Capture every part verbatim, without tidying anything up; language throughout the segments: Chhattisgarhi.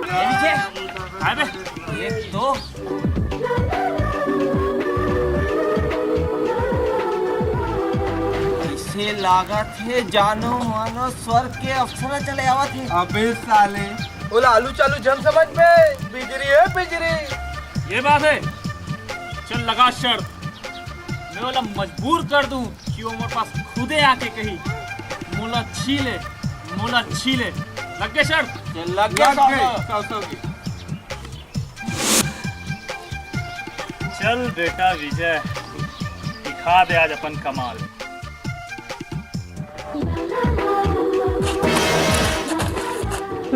ये नीचे। आए बे। ये तो ऐसे लागत हे, जानो मानो स्वर्ग के अप्सरा चले आवत हे। अबे साले, ओला आलू चालू झन समझ बे, बिजरी हे बिजरी। ये बात हे, चल लगा शर्त, मैं ओला मजबूर कर दूं कि वो मोर पास खुदे आके कही, "मोला छी ले, मोला छी ले।" लग गे शर्त? ये लग गे लग गे, साहब। सौ सौ की। चल बेटा विजय, दिखा दे आज अपन कमाल।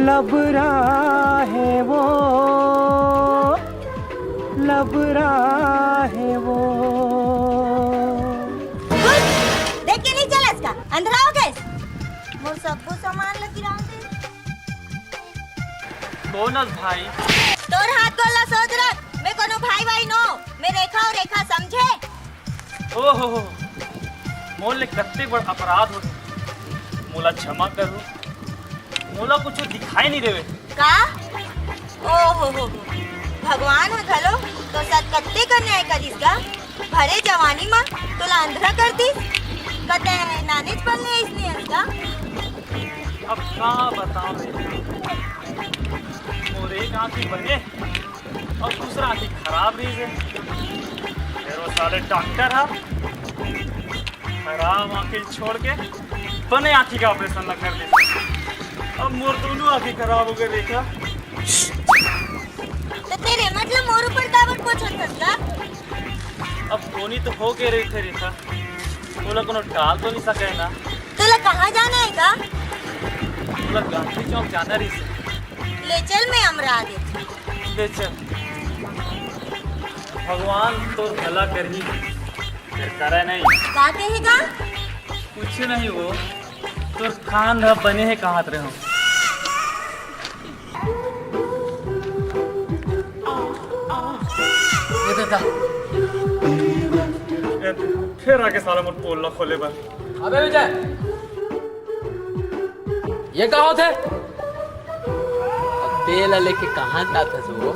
लबरा हे वो, लबरा हे वो। देख के नहीं चलस का, अंधरा हो गए। मोर सबो सामान ल गिरा दे। कौन अस भाई? तोर हाथ गोड़ ला सोझ रख, मैं कोनो भाई वाई नो, मैं रेखा अउ रेखा, समझे? ओहो हो, मोर ले कत्ते बड़ अपराध होगे, मोला क्षमा करू, मोला कुछ दिखाई नहीं देवे। का? ओहो हो हो, भगवान ह घलो तो साथ कत्ते का न्याय करिस गा? भरे जवानी म तोला अंधरा कर दिस, कते नानेच पल ले अइसने हस गा? अब का बताओ रे, मोर एक आँखी बने अउ दूसरा आँखी खराब रहिस हे। फेर वो साले डॉक्टर ह खराब आँखी छोड़ के बने आँखी का ऑपरेशन ला कर दे। अब मोर दोनों आँखी खराब हो गए रेखा। तो तेरे मतलब मोर ऊपर दावत पोछत हस का? अब कोनी तो हो गए रेखा, रेखा। तोला कोनो टाल तो नहीं सके ना। तोला कहाँ जाना हे का? तोला गांधी चौक जाना रहिस हे। ले चल, मैं अमरा देथंव। ले चल। भगवान तोर भला करही, फेर करे नहीं। का कहे गा? कुछ नहीं वो, तोर कान ह बने हे कहत रहे हंव। ये दे दा। ए, फेर आके साला मोर पोल ला खोले बर। अबे विजय, ये का होथे? अबे ला लेके कहाँ जात हस वो?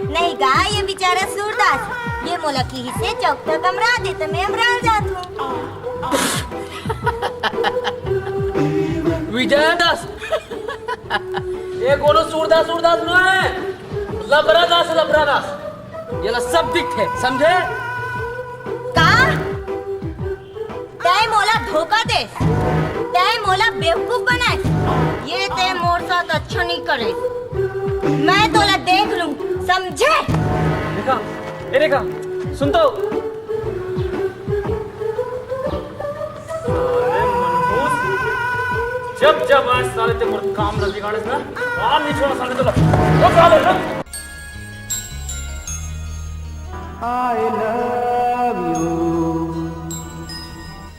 नहीं गा, ये बेचारा सूरदास, ये मोला किहिस हे चौक तक अमरा दे, त मैं अमरा जात हंव। विजय दास, ये कोनो सूरदास, सूरदास नो हे, लबरा दास, लबरा दास। ये ला सब दिखथे, समझे? का? तैं मोला धोखा देस, तैं मोला बेवकूफ बनाएस, ये तैं मोर साथ अच्छा नहीं करेस। मैं तोला देख लूं, समझे? रेखा, ए रेखा, सुन तो। साले मनहूस, जब जब आए साले ते मोर काम न बिगाड़े ना, काम नहीं छोड़ा साले तोला। रुक साले, रुक। I love you।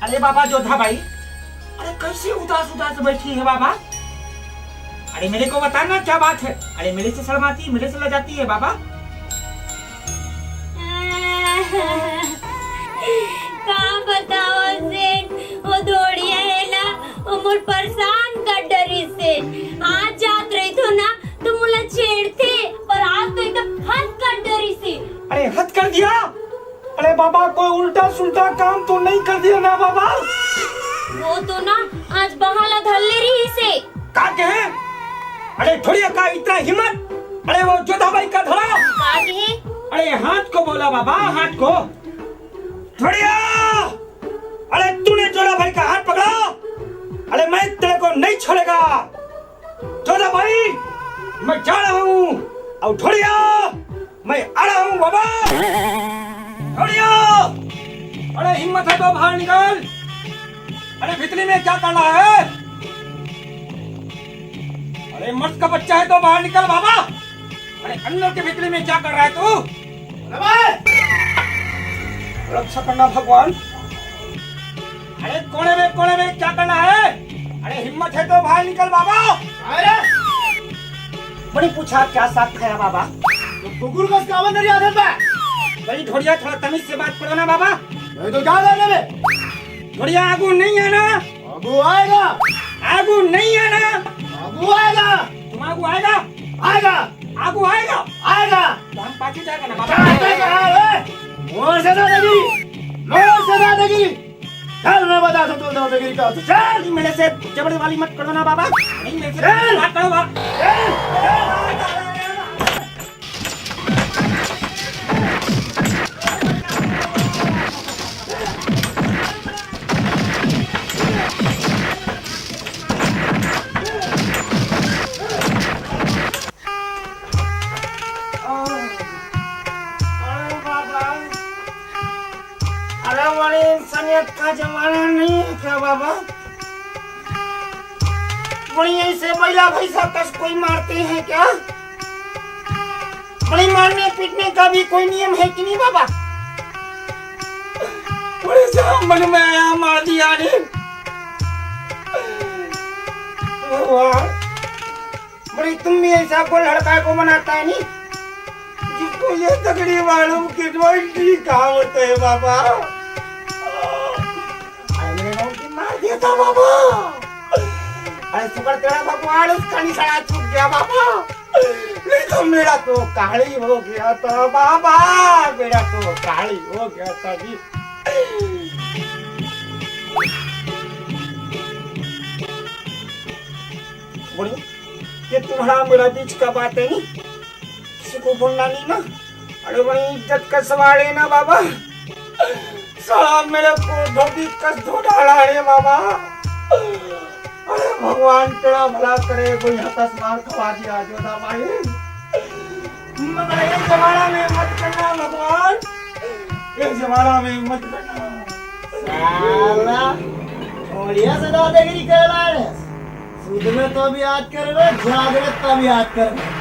अरे बाबा जोधा भाई, अरे कैसे उदास उदास बैठी है बाबा? अरे मेरे को बता ना क्या बात है? अरे मेरे से शर्माती, मेरे से लजाती है बाबा? का बताओ सेठ, वो धोड़िया है ना, वो मोर परेशान कर डरिस हे। आज जात रहिथंव ना, तो मोला छेड़थे, पर आज तो एकदम हद कर डरिस हे। अरे हद कर दिया? अरे बाबा, कोई उल्टा सुल्टा काम तो नहीं कर दिया ना बाबा? वो तो ना आज बांह ला धर ले रहिस हे। का कहे? अरे धोड़िया का इतना हिम्मत? अरे वो जोधा भाई का धरा। का कहे? अरे हाथ को बोला बाबा, हाथ को। धोड़िया! अरे तूने जोधा भाई का हाथ पकड़ा, अरे मैं तेरे को नहीं छोड़ेगा। जोधा भाई, मैं जा रहा हूँ। और धोड़िया, मैं आ रहा हूँ बाबा। धोड़िया, अरे हिम्मत है तो बाहर निकल। अरे भितरी में क्या कर रहा है? अरे मर्द का बच्चा है तो बाहर निकल बाबा। अरे अंदर के भितरी में क्या कर रहा है तू? अरे भाई, रक्षा करना भगवान। अरे कोने में, कोने में क्या करना है? अरे हिम्मत है तो बाहर निकल बाबा। अरे बड़ी पूछा क्या साथ खाया बाबा? तो कुकुर को उसका आवाज नहीं आदत बा। बड़ी धोड़िया, थोड़ा तमीज से बात करो ना बाबा। नहीं तो क्या करने में? बढ़िया, आगू नहीं आना। आगू आएगा। आगू नहीं आना। आगू आएगा। तुम आगू आएगा। आएगा। आगू आएगा। आएगा। तो हम पाछू जाएगा ना बाबा। जाते कहाँ रे? मोर से दादागिरी, मोर से दादागिरी। चल, मैं बता सकता हूँ दादागिरी का। चल। नहीं, मेरे से जबरदस्ती मत करो ना बाबा। नहीं, मेरे से चल। मत करो बाबा। चल। अरे बाबा, अरे बड़े, इंसानियत का जमाना नहीं है क्या बाबा? बड़ी ऐसे बैला भैंसा कस कोई मारते हैं क्या? बड़ी मारने पीटने का भी कोई नियम है कि नहीं बाबा? बड़े जहाँ मन में आया मार दिया ने। वाह। बड़ी तुम भी ऐसा को लड़का को बनाता है नहीं, जिसको ये तगड़ी मालूम कि ट्वेंटी कहाँ होते हैं बाबा। अरे मेरे गाँव की मार देता बाबा। अरे शुक्र तेरा भगवान उसका निशाना चूक गया बाबा। नहीं तो मेरा तो काली हो गया था बाबा, मेरा तो काली हो गया था जी। बोलिए, ये तुम्हारा मेरा बीच का बात है नहीं, किसी को बोलना नहीं ना। अरे बड़ी इज्जत का सवाल है ना बाबा। साला मेरे को धोबी कस धो डाला रे बाबा। अरे भगवान तेरा भला करे, कोई हकस मार खवा दिया जो ना भाई। मगर ये जमाना में मत करना भगवान, ये जमाना में मत करना। साला, बढ़िया से दादागिरी कर रहा है। सूद में तो भी याद करबे, जागरत तो भी याद करबे।